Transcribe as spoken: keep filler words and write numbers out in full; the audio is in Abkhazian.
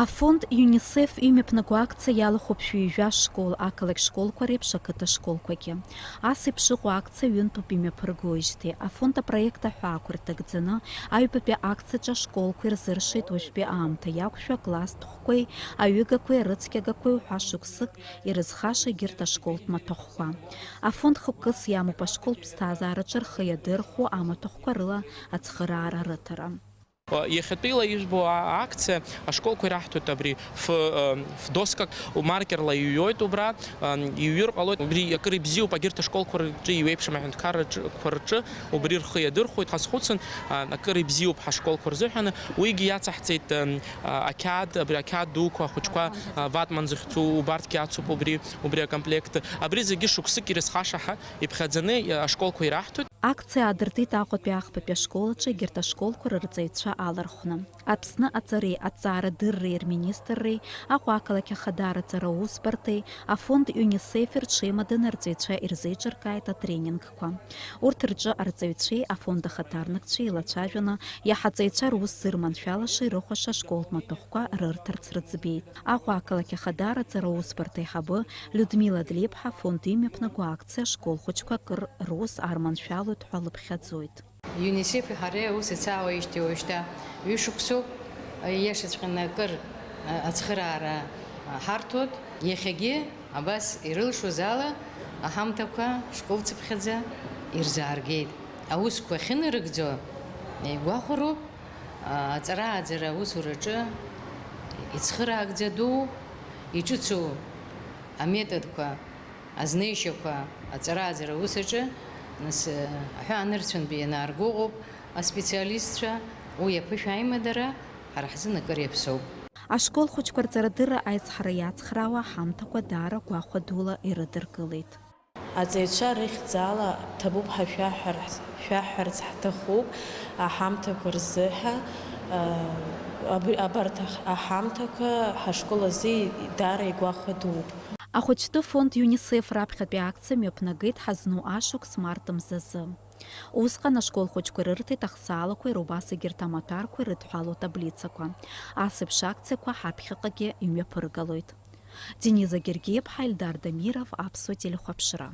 Афонд ЮНИСЕФ имҩаԥнаго акциа иалахәуп шәи жәа школ, ақалақь школқәа реиԥш ақыҭа школқәагьы. Ас еиԥш ыҟоу акциа ҩынтәуп имҩаԥыргоижьҭеи. Афонд апроект аҳәаақәа рҭагӡаны, аҩбатәи акциаҿы ашколқәа ирзыршеит уажәтәи аамҭа иақәшәо акласстә хәқәеи аҩыгақәеи арыцқьагақәеи уҳәа шықәсык ирызхаша егьырҭ ашколтә маҭәахәқәа. Афонд хықәкыс иамоуп ашколтә ԥсҭазаараҿы рхы иадырхәо амаҭәахәқәа рыла ацхыраара рыҭара. Иахьатәиала ижәбо а-, акциа ашколқәа ираҳҭоит абри ф-, э, ф-доскак, маркерла иҩуеит убра, э, иҩыр ҟалоит. Убри акыр ибзиоуп, агьырҭ ашколқәа рҿы иеиуеиԥшым аҳәынҭқаррақәа рҿы убри рхы иадырхәоит. Ҳазхәыцын, э, акыр ибзиоуп ҳашколқәа рзыҳәаны. Уигьы иацаҳҵеит, э, а, ақьаад, абри ақьаад дуқәа ахәыҷқәа, а, ватман зыхьӡу, убарҭгьы ацуп убри, убри акомплект. Абри зегьы шықәсык ирызхаша ҳәа иԥхьаӡаны, а, ашколқәа ираҳҭоит. Акциа аадыртит Аҟәатәи ахԥатәи ашкол аҿы егьырҭ ашколқәа рырҵаҩцәа алархәны. Аԥсны аҵареи аҭҵаарадырреи рминистрреи, Аҟәа ақалақь ахадара аҵара аусбарҭеи, афонд ЮНИСЕФ-и рҽеимаданы арҵаҩцәа ирзеиҿыркааит атренингқәа. Урҭ рҿы арҵаҩцәеи афонд ахаҭарнакцәеи еилацәажәаны, иаҳа аҵаҩцәа рус зырманшәалаша ирыхәаша ашколтә маҭәахәқәа рырҭарц рыӡбеит. Аҟәа ақалақь ахадара аҵара аусбарҭа аиҳабы Людмила Длеиԥҳа афонд имҩаԥнаго акциа ашкол хәыҷқәа акыр рус арманшәалоит ҳәа лыԥхьаӡоит. ЮНИСЕФ-и ҳареи аус еицаауеижьҭеи уажәшьҭа ҩышықәсоуп, ииашаҵәҟьаны акыр ацхыраара ҳарҭоит. Иахьагьы абас ирылшоз ала аҳамҭақәа школцыԥхьаӡа ирзааргеит. Аусқәа ахьынарыгӡо игәахәароуп, аҵара-ааӡара аусураҿы ицхыраагӡа дууп, иҿыцу аметодқәа азнеишьақәа аҵара-ааӡара аус аҿы, нас, аҳәаанырцәынтәи ианаарго ыҟоуп аспециалистцәа, уи аԥышәа аимадара ҳара ҳзын акыр иаԥсоуп. Ашкол хәыҷқәа рҵарадырра аизҳара иацхраауа аҳамҭақәа даара гәахәа дула ирыдыркылеит. Аҵаҩцәа рыхьӡала ҭабуп ҳәа шәаҳәар-, шәаҳҳәарц ҳҭахуп, аҳамҭақәа рзыҳәа, а, аб-, абарҭ аҳ-, аҳамҭақәа ҳашкол азы даара игәахәа дууп. Ахәыҷтәы фонд ЮНИСЕФ раԥхьатәи акциа мҩаԥнагеит ҳазну ашықәс март мзазы. Усҟан ашкол хәыҷқәа рырҭеит ахсаалақәеи рубас егьырҭ амаҭәарқәеи рыдҳәалоу таблицақәа. Ас еиԥш акциақәа ҳаԥхьаҟагьы имҩаԥыргалоит. Дениза Гергиеԥҳа, Ельдар Дамиров, Аԥсуа телехәаԥшра.